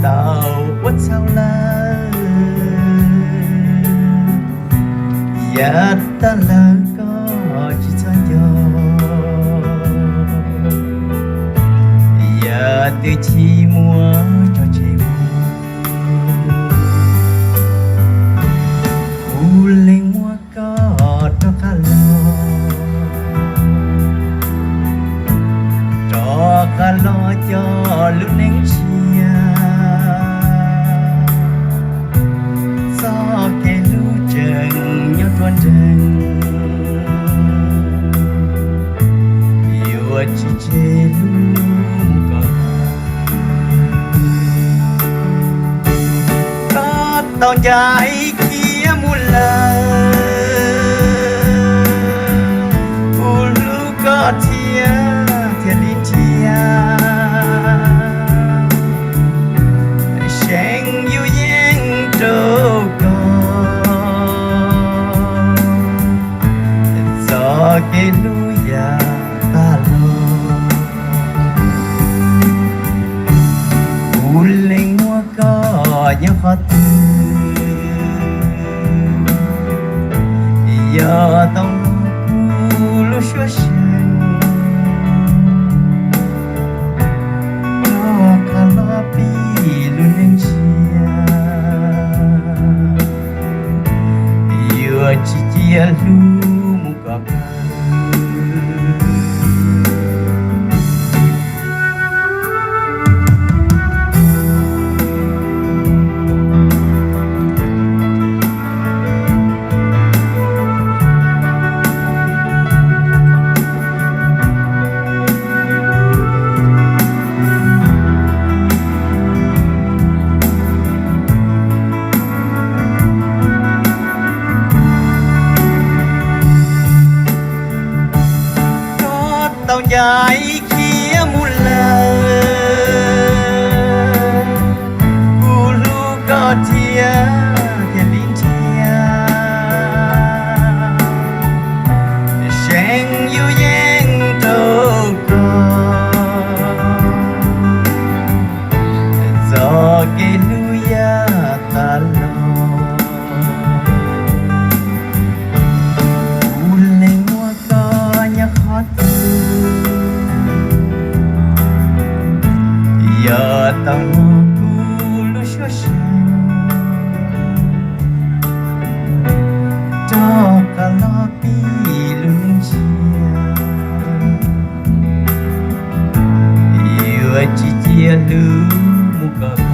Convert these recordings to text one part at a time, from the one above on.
tau ua txhaum lawm, yav tag lawm koj tsis txhob nco. Yog twb chim muab tso tseg mus, kuv leej muab koj rov qab los, rov qab los coj lub neej tshiab. Txoj kev hlub tseem nyob ruaj nreeg, yuav tsis tseg hlub mus kom tau. Koj tau ncaim khiav mus lawm, kuv hlub koj thiab thiaj li nrhiav, seev yus yeej rau koj, txoj kev hlub yam tag los. Kuv leej muab koj nyob qhov twg, yog tau hnov kuv lub suab seev, rov qab los pib lub neej tshiab, yuav tsis cia hlub mus kom tag. Koj tau ncaim khiav mus lawm, kuv hlub koj thiab thiaj li nrhiav, seev yus yeej rau koj, txoj kev hlub yam tag los. Kuv leej muab koj nyob qhov twg, yog tau hnov kuv lub suab seev, rov qab los pib lub neej tshiab, yuav tsis cia hlub mus kom tag.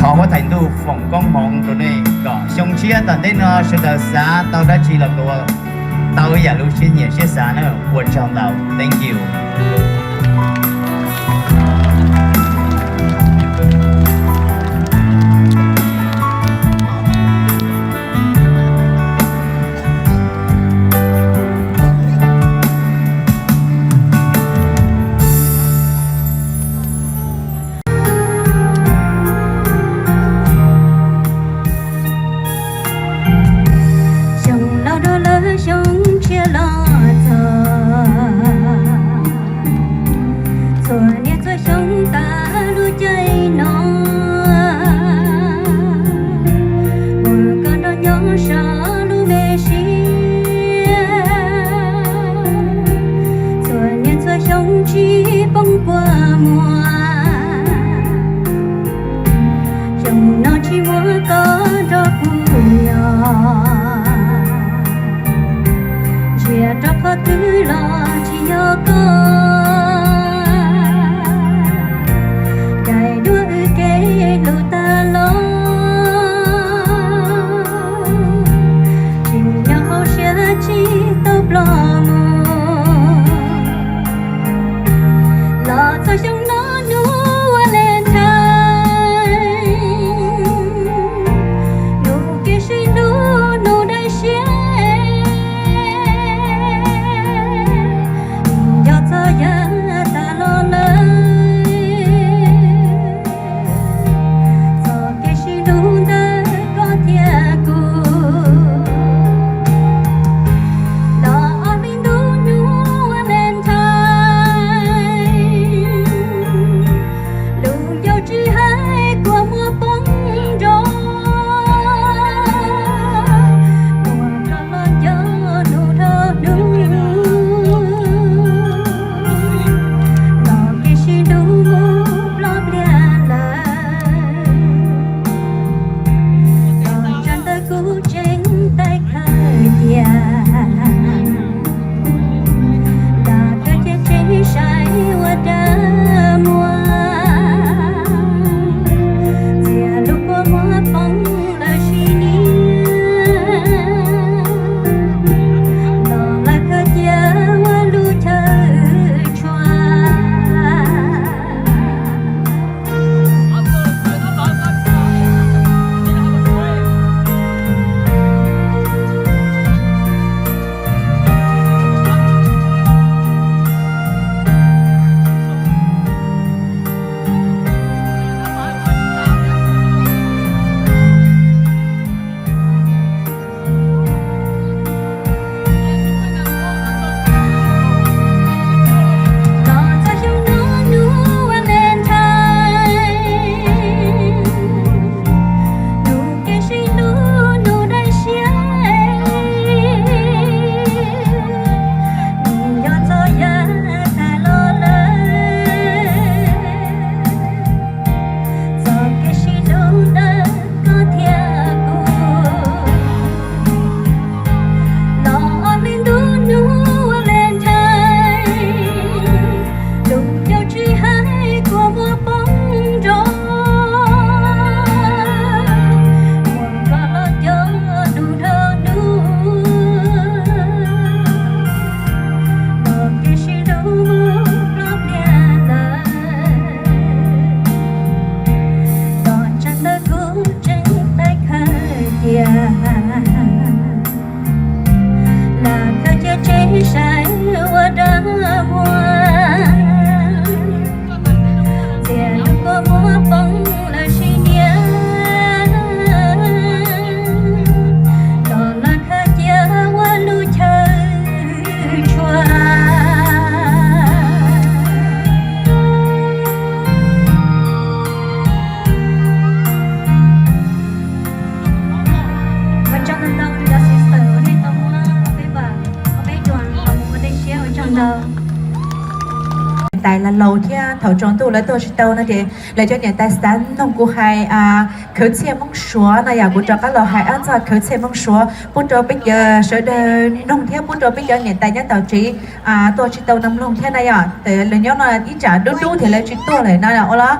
Thov huab tais ntuj foom koob hmoov rau nej kom xyoo tshiab tom ntej no sawv daws xav tau dab tsi los kuj tau ib yam lub siab nyiam siab xav na. Ua tsaug ntau, thank you. Xyoo laus dhau lawm xyoo tshiab los txog, txhua niaj txhua xyoo tas lub caij no, ua koj nrog nyob saum lub me siab. Txhua niaj txhua xyoo tsis poob kua muag, xyoo no tsis muaj koj nrog kuv nyob, ntsia rau qhov twg los tsis yog koj, caij duab wb kev hlub tag los, tsis nyob hauv siab tsis tau ploj mus. Los txog xyoo no hnub Valentine, hnub kev sib hlub hnub dawb siab, nco txog tais los laus thiab thaum tsaus ntuj lawv tuaj tsis tau no ces lawv cov niam tais xav mloog kuv hais khawv txhiaj Hmoob Suav no yom. Kuv rov qab los hais ob txoj khawv txhiaj Hmoob Suav pub rau peb cov sawv daws mloog thiab pub rau peb cov niam tais nyob tom tsev tuaj tsis tau no mloog thiab na yom. Lawv nyob no ib tsam dub dub thiab lawv tsis tuaj lawm no ua los.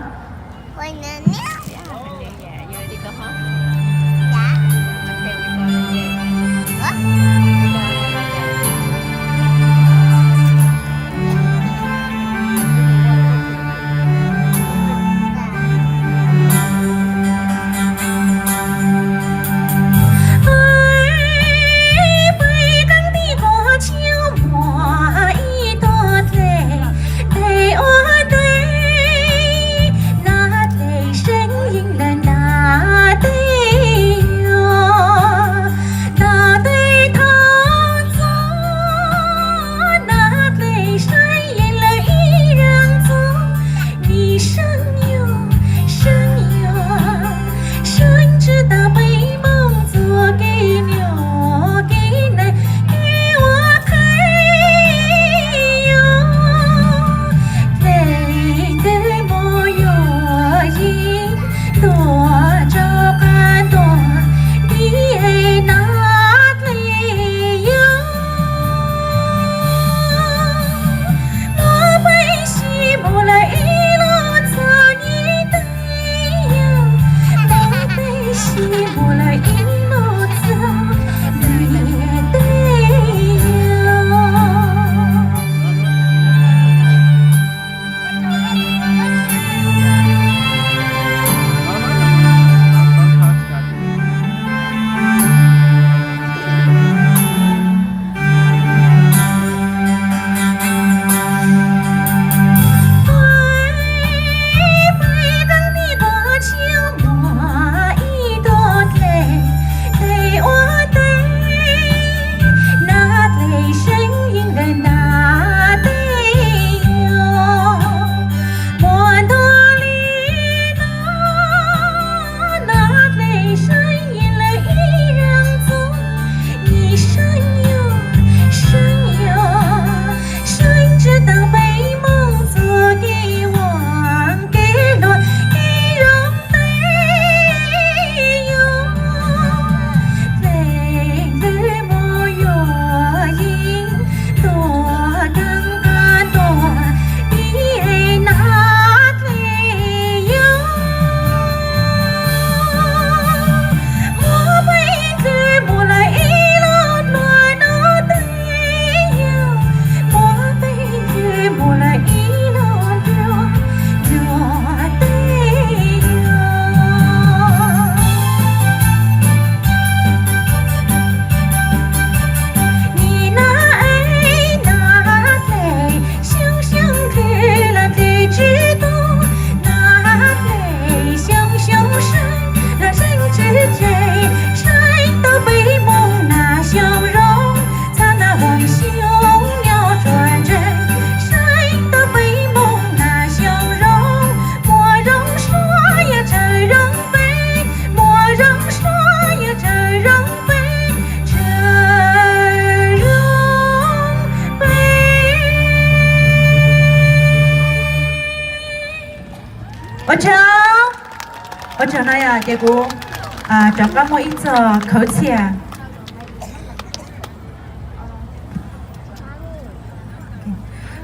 Ua tsaug, ua tsaug na yom, ces kuv rov qab muaj ib txoj khawv txhiaj.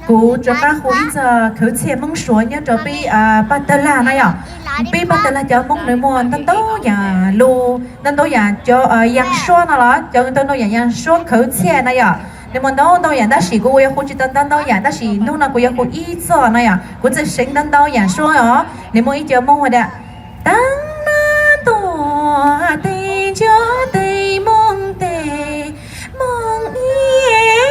Kuv rov qab hu ib txoj khawv txhiaj Hmoob Suav nyob rau peb paj tawg lag na yom. Peb paj tawg lag cov Hmoob nws muaj ntau ntau yam lus, ntau ntau yam cov yas suab no los cov ntau ntau yam yas suab khawv txhiaj na yom. Nws muaj ntau ntau yam tab sis kuv yuav hu tsis tau ntau ntau yam tab sis hnub no kuv yuav hu ib txoj na yom. Kuv txawj seev ntau ntau yam suab os. Nws muaj ib co Hmoob hu tias, Tav nab ntuag tes ncuab tes Hmoob tes Hmoob niam.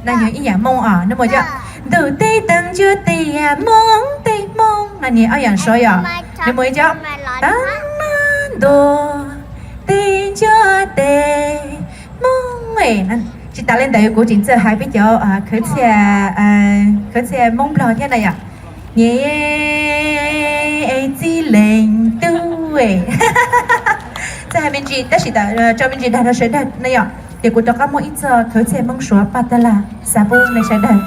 No yog ib yam Hmoob os, nws muaj cov, Ntug teb taag ncuab tes Hmoob tes Hmoob, no niam ob yam suav yom. Nws muaj ib co, Tav nab ntuag tes ncuab tes Hmoob. Tsis tas li ntawd kuv tseem txawj hais peb cov khawv txhiaj, khawv txhiaj Hmoob Nplog thiab na yom. Nyem txij leej tub, txawj hais me ntsis tab sis tso me ntsis dag rau sawv daws na yom. Ces kuv rov qab muab ib txoj khawv txhia Hmoob Suav paj tab las xa pub nej sawv daws.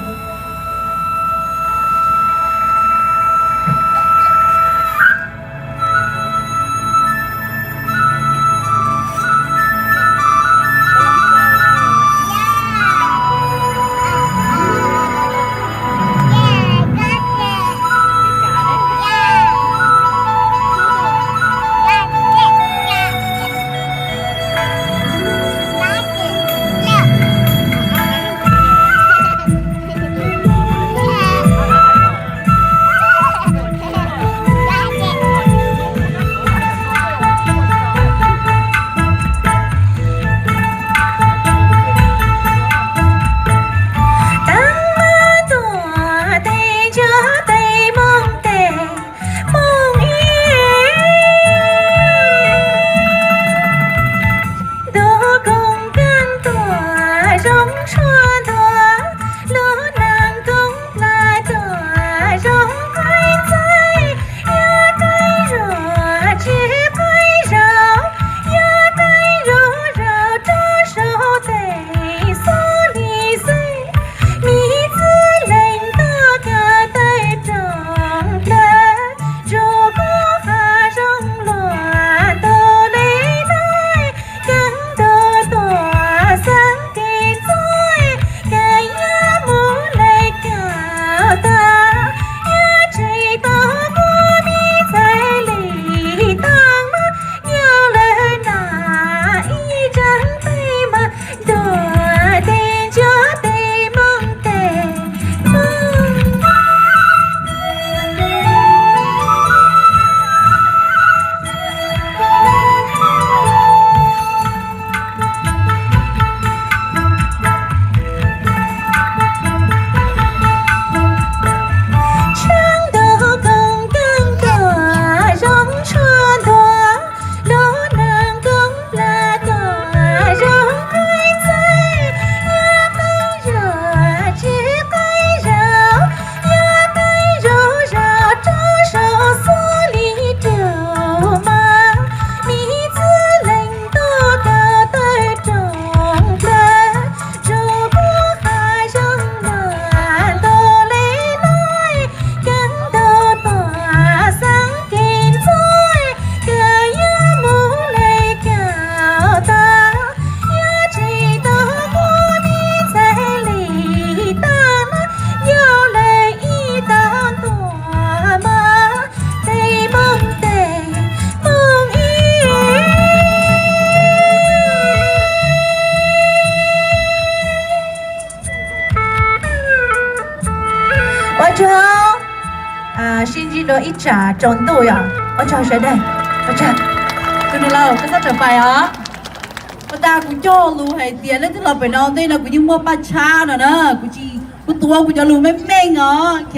Ntuj koom kab tuaj zoo tshuaj ntuag, lub neej koom plam tuaj zoo qe ntxaij, yog qe zuag tsis qe zaum, yog qe zuag zaum rau saum tes xub li xwb. Mi txwj lees tuaj kawm tawm rooj plaws, ntsuag kuj qhov zoo luag ntuj li nai, keeb ntuj tuaj xeeb kev ntxuaj, kawm yuav mus le kawm tag, yuav tseg tau kuv mi txhais li tag mas, yog lawm na ib tsaam peb mas ntuag tes ntsuag tes moo tes moo. Tshav ntuj koom kab tuaj zoo tshuaj ntuag, lub neej koom plam tuaj zoo qe ntxaij, yog qe zuag tsis qe zaum, yog qe zuag zaum rau saum xub li rau mas, mi txwj lees tuaj kawm tawm rooj plaws, ntsuag kuj qhov zoo luag ntuj li nai, keeb ntuj tuaj xeeb kev ntxuaj, kawm yuav mus le kawm tag, yuav tseg tau kuv mi txhais li tag mas, yog lawm ib tag ntuag mas, tes moo tes moo ib. Ua tsaug, sib ntsib dua ib tsam tsaus ntuj yom. Ua tsaug sawv daws, ua tsaug. Tus niam laus koj txhob tsam fais os. Ua tas kuv cog lus hais tias leej twg los pem no ntej no kuv yeej muaj paj tshab no na, kuv tsis, kuv tuav kuv cov lus meej meej os, ok.